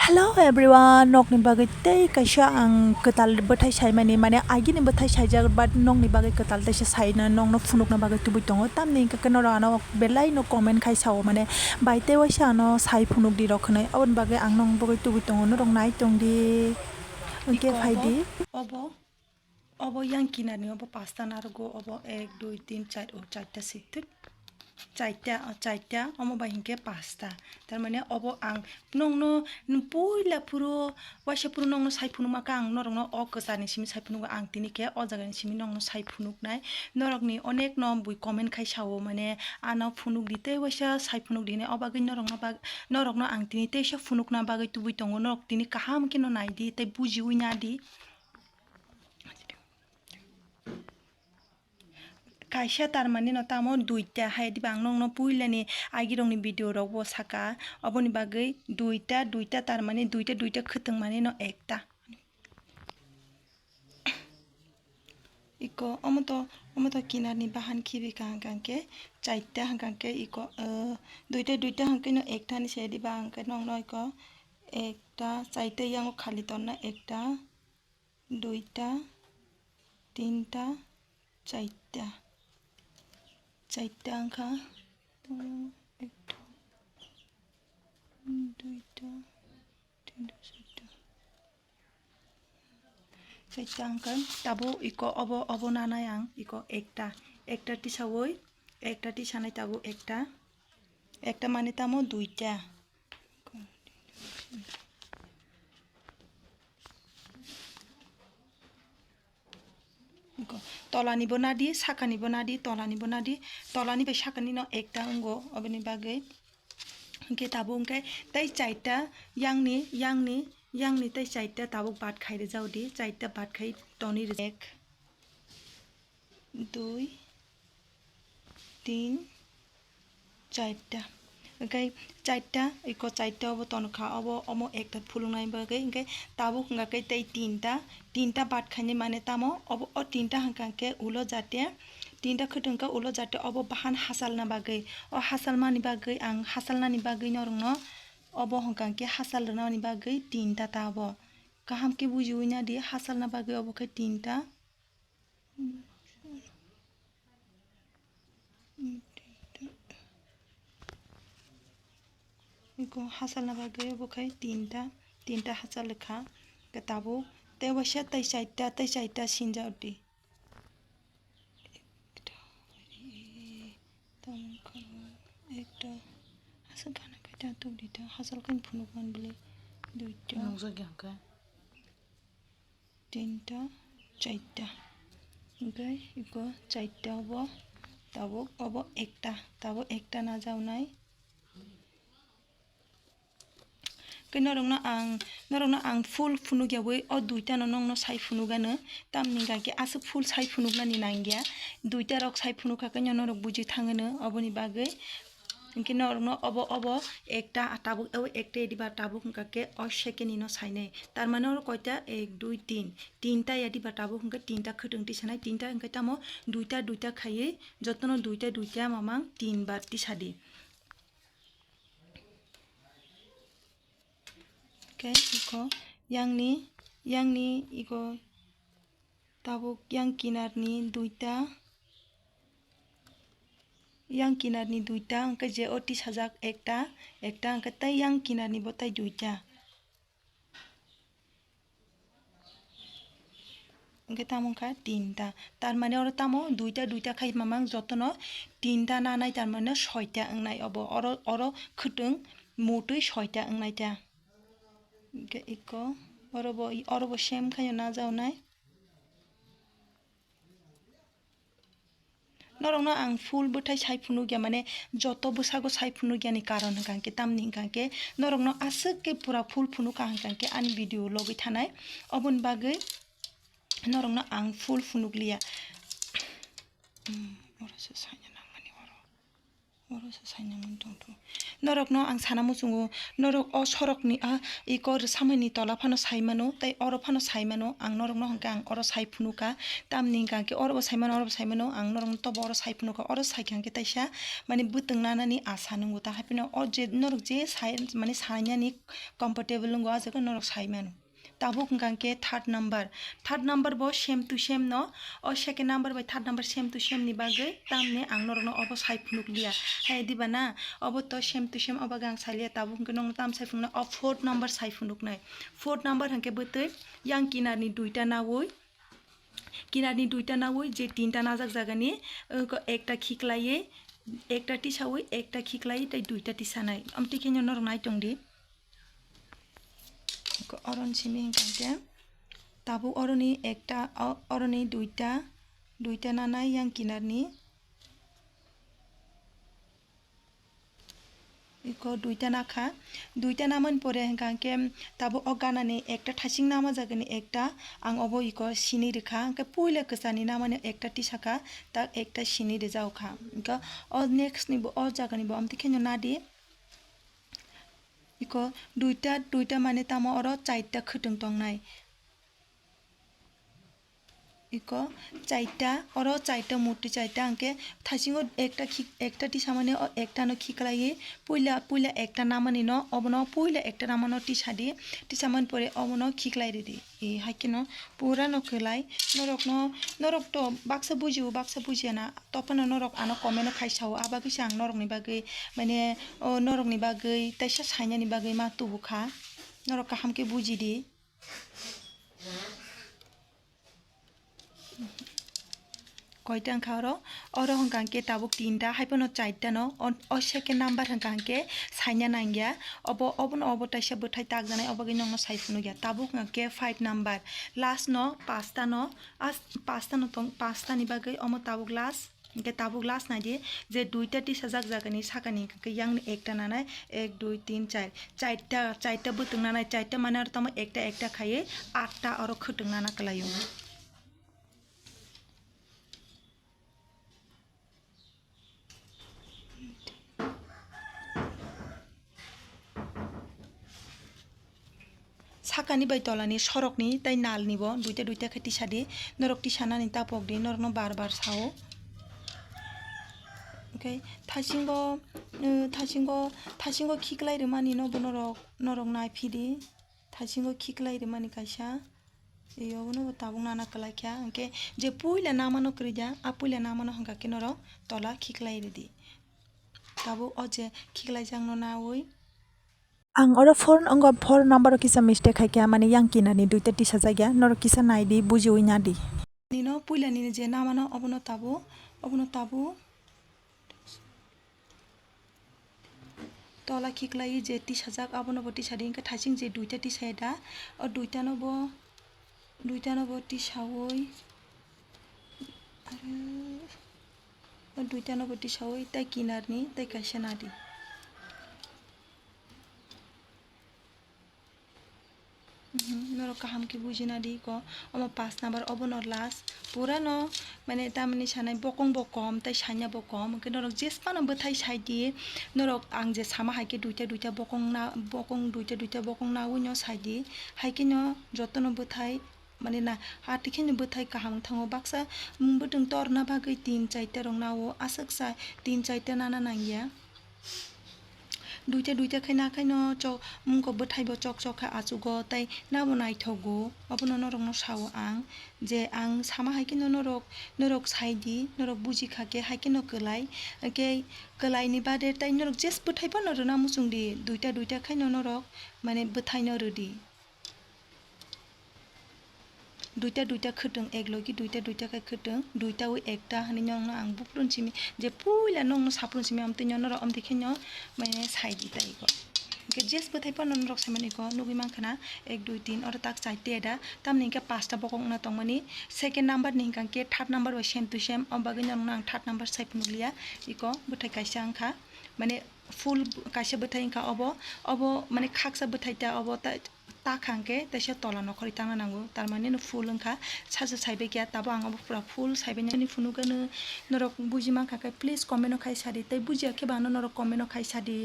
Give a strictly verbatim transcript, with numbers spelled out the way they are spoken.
Hello everyone, nokni bagwi tei kaisa ang kwtal bwthai saimani, mane agini bwthai saijak, but nokni bagwi kwtal teisa saina nokno phunukna bagwi tubui tongo. Tamni hwnkhe norok ano belai no comment khai sao, mane bai tei waisa ano sai phunuk di rok hwnwi, aboni bagwi ang nokni bagwi tubui tongo, norok nai tong di. Hwnkhe iko phai obo, di. Obo, obo yang kinarni obo pasta narugo, obo ek, dui, tin, char, o charta se, thut. Charta, o charta, omo bai hinkhe pasta. Tar mane obo ang nokno puila phuru, waisa phuru nokno sai phunukma khe ang norokno o kwcharni simi sai phunukgo, ang tini khe o jagani simi nokno sai phunuknai. Norokni onek no bui comment khai sao, mane ano phunuk di tei waisa sai phunuk di hinwi, o bagwi norokno bag-, norokno ang tini teisa phunukna bagwi tubui tongo, norok tini kaham khe no nai di tei bujiui na di. Kaisa tar mani no tamo duita hai diba, ang nokno puilani agirokni video rokbo saka, oboni bagwi duita, duita tar mani duita, duita khwtwng mani no ekta. Iko omo to, omo to kinarni bahan khibi ka hwnkha hwnkhe chaita hwnkha hwnkhe iko, eh, duita, duita hwnkhe no ekta ni se diba, hwnkhe nokno iko ekta, chaita yango khali tonna ekta, duita, tinta, chaita. Chaita wngkha, ekta, duita, tinta, chaita. Chaita wngkha, tabuk iko obo, obo nanai ang, iko ekta. Ekta tisaui, ekta tisanai tabuk ekta. Ekta mane tamo duita. Tolani bo nadi, sakani bo nadi, tolani bo nadi, tolani bai sakani no ekta wngo, oboni bagwi. Hwnkhe tabuk hwnkhe tei chaita yangni, yangni, yangni tei chaita tabuk bat khai rwjak di, chaita bat khai toni rwjak. Dui, tin, chaita. Hwnkhe chaita, iko chaita obo tonkha, obo omo ekta phuluknai bagwi, hwnkhe tabuk hwnkha khe tei tinta, tinta bat khainai mane tamo, obo o tinta hwnkha khe ulo jate, tinta khwtwng khe ulo jate obo bahan hachalna bagwi, o hachalmani bagwi ang hachalnani bagwi norokno obo hwnkha khe hachal rwnani bagwi tinta ta obo. Kaham khe bujiui nadi hachalna bagwi obo khe tinta. Iko hachalna bagwi obo khai tinta, tinta hachal kha. Khe tabuk tei waisa tei chaita, tei chaita sinjak di. Ekta, tamo kha, ekta, hachal gana khe ta tuk di ta, hachal khe phunuk man bwlai duita. Nukjak ya khe. Tinta, chaita. Hwnkhe iko chaita obo, tabuk obo ekta, tabuk ekta najaknai. Khe norokno ang, norokno ang full phunukyaui o duitano nokno sai phunukgano, tamni hwnkha khe aswk full sai phunuknani nangya, duitarok sai phunukha khe norok buji thangano, oboni bagwi. Hwnkhe norokno obo, obo ekta, ah, tabuk, obo ekta diba tabuk hwnkha khe o second ni no sainai. Tar mane oro koita? Ek, dui, tin. Tinta ya diba tabuk hwnkhe tinta khwtwng tisanai, tinta hwnkhe tamo duita, duita khaiwi jotono duita, duita mamang tin bar tisadi. Khe iko yangni, yangni iko tabuk yang kinarni duita, yang kinarni duita, hwnkhe je o tisajak ekta, ekta, hwnkhe tei yang kinarni bo tei duita. Hwnkhe tamo wngkha tinta. Tar mane oro tamo duita, duita khai mamang jotono tinta nanai, tar mane soita wngnai obo. Oro, oro khwtwng mutwi soita wngnai ta. Hwnkhe iko oro bo, oro bo same khaino najaknai. Norokno ang full bwthai sai phunukya, mane joto bwsago sai phunukya ni karon hwnkha khe tamni hwnkha khe norokno aswk khe pura full phunukha hwnkha khe ani video logwi thanai, oboni bagwi norokno ang full phunukliya. Hmm, oro se saina nangmani oro. Oro se sainani tongthu. Norokno ang sana muchungo, norok o sorokni a iko rwsamani tola phano sai mano, tei oro phano sai mano. Ang norokno hwnkhe ang oro sai phunukha. Tamni hwnkha khe oro bo sai mano, oro bo sai mano. Ang norokno tobo oro sai phunukha. Oro sai kha hwnkhe taisa mani bwtwng nanani asa nungo. Ta haphino o je norok je sai mani sainani comfortable nungo, a jaga norok sai mano. Tabuk hwnkha khe third number. Third number bo same to same no. O second number bai third number same to same ni bagwi tamni ang norokno obo sai phunuk liya. Hai diba na? Obo to same to same, obo ang sai liya. Tabuk hwnkhe nokno tam sai phunuknai. O fourth number sai phunuknai. Fourth number hwnkhe bwtwi yang kinarni duita nawi. Kinarni duita nawi je tinta najak jagani, uh, ekta khiklaiwi, ekta tisawi, ekta khiklaiwi tei duita tisanai. Amtwi khe norok nai tongdi. Ko-, oroni simi hwnkha khe tabuk oroni ekta, o-, oroni duita, duita nanai yang kinarni. Iko duita nakha, duita namani pore hwnkha khe tabuk o ganani ekta thasing nama jagani ekta, ang obo iko sini rwkha. Hwnkhe puila kwchani namani ekta tisakha, tak ekta sini rwjago kha. Hwnkhe o next ni bo o jagani bo amtwi kheno nadi. Iko duita, duita mane tamo oro chaita khwtwng tongnai. Iko chaita, oro chaita murti chaita, hwnkhe thaisingo ekta khik-, ekta tisamani, o ekta no khiklaiwi puila, puila ekta namani no, obono puila ekta namano tisadi, tisamani pore obono khiklai ridi. E, hai kheno pura no kwlai. Norokno, norok to baksa bujio, baksa bujiya na. Tophano norok ano comment o khai sao. Abagwi se ang norokni bagwi, mane, o norokni bagwi, teisa sainani bagwi ma tubu kha. Norok kaham khe buji di. Koita wngkha oro? Oro hwnkha khe tabuk tinta, hai phano chaita no. O, o second number hwnkha khe saina nangya. Obo, obono obo taisa bwthai takjaknai, obo khe nokno sai phunukya. Tabuk hwnkha khe five number. Last no pasta no, as, pasta no tong, pasta ni bagwi omo tabuk last. Hwnkhe tabuk last naidi je duita tisajak jagani sakani hwnkhe yang ni ekta nanai, ek, dui, tin, char, chaita, chaita bwtwng nanai, chaita mane aro tamo ekta ekta khaiwi atta oro khwtwng nana kwlaio. Sakani bai tolani sorokni tei nalni bo duita duita khe tisadi, norok tisanani ta pokdi, norokno bar bar sao. Oke, thaisingo, uh, thaisingo, thaisingo khiklai rwmani no bo norok, norok naiphidi, thaisingo khiklai rwmani kaisa. Eyono bo tabuk nana kwlai kha, hwnkhe je puila namano kwrwi da, a puila namano hwnkha khe norok tola khiklai rwdi. Tabuk o je khiklaijakno naui. Ang oro four, wngo four number o kisa mistake hai kha, mane yang kinani duita tisajak ya, norok kisa naidi, bujiui nadi. Nino puila nini je namano obono tabuk, obono tabuk. Tola khiklai je tisajak, abono bo tisadi, hwnkhe thaising je duita tisaya da, o duitano bo, duitano bo tisaui, aro o duitano bo tisaui, tei kinarni tei kaisa nadi. Mhm, norok kaham khe bujina di ko. Omo pash number, obono last. Pura no, mane, tamni sanai bokong bo kom, tei sanya bo kom. Hwnkhe norok jesphano bwthai sai di. Norok ang je sama hai khe duita duita bokong na, bokong duita duita bokong naui no sai di. Hai khe no jotono bwthai, mane, na, hati khe no bwthai kaham wng thango. Baksa, mm, bwtwng torna bagwi tin chaita rok nao. Aswk sa tin chaita nana nangya. Duita duita khai na khai no chok, mungko bwthai bo chok chok kha achugo, tei nabo naithogo. Obono norokno sao ang, je ang sama hai khe no norok, norok sai di, norok buji kha khe hai khe no kwlai. Hwnkhe kwlai ni bade tei norok jes bwthai phano rwna muchung di, duita duita khai no norok, mane, bwthai no rwdi. Duita duita khwtwng, ek logi duita duita khai khwtwng, duita wi ekta hinwi nokno ang buphuru simi, je puila nokno saphuru simi, amtwi nw norok amtwi khe nw, mane, sai di tai ko. Hwnkhe jes bwthai phano norok saimani ko, nugwi mankha na, ek, dui, tin, oro tak chaita da, tamni hwnkhe pasta bokong wngna tongmani, second number ni hwnkha khe third number bai same to same, o bagwi norokno ang third number sai phunukliya, iko bwthai kaisa wngkha, mane, full kaisa bwthai wngkha obo, obo, mane, khaksa bwthai ta obo ta, ta kha hwnkhe teisa tola nokhorwi tangna nango, tar mane no full wngkha, sacha saibai kha, tabuk ang abo pura full saibai nani phunukgano norok buji mankha khe please comment o khai sadi, tei bujiya khe bo ano norok comment o khai sadi.